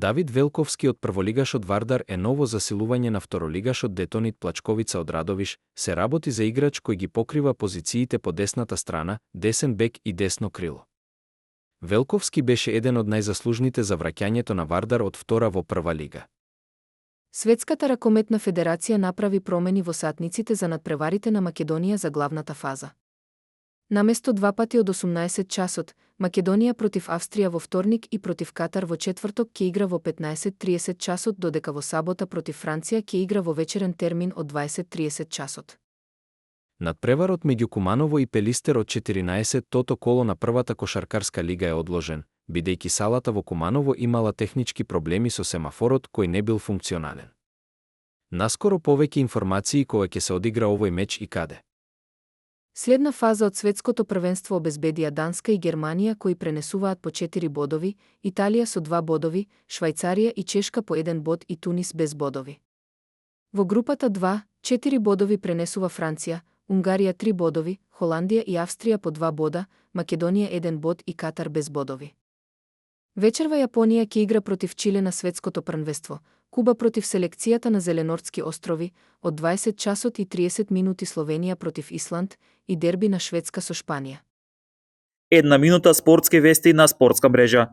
Давид Велковски од прволигашот Вардар е ново засилување на второлигашот Детонит Плачковица од Радовиш. Се работи за играч кој ги покрива позициите по десната страна, десен бек и десно крило. Велковски беше еден од најзаслужните за враќањето на Вардар од втора во прва лига. Светската ракометна федерација направи промени во сатниците за надпреварите на Македонија за главната фаза. Наместо 2 пати од 18 часот, Македонија против Австрија во вторник и против Катар во четврток ќе игра во 15:30 часот, додека во сабота против Франција ќе игра во вечерен термин од 20:30 часот. Надпреварот меѓу Куманово и Пелистер од 14-тото коло на првата кошаркарска лига е одложен, бидејќи салата во Куманово имала технички проблеми со семафорот кој не бил функционален. Наскоро повеќе информации кога ќе се одигра овој меч и каде. Следна фаза од светското првенство обезбедија Данска и Германија кои пренесуваат по 4 бодови, Италија со 2 бодови, Швајцарија и Чешка по 1 бод и Тунис без бодови. Во групата 2, 4 бодови пренесува Франција, Унгарија 3 бодови, Холандија и Австрија по 2 бода, Македонија 1 бод и Катар без бодови. Вечерва Јапонија ќе игра против Чиле на светското првенство, Куба против селекцијата на Зеленортски острови, од 20 часот и 30 минути Словенија против Исланд и дерби на Шведска со Шпанија. 1 минута спортски вести на спортска мрежа.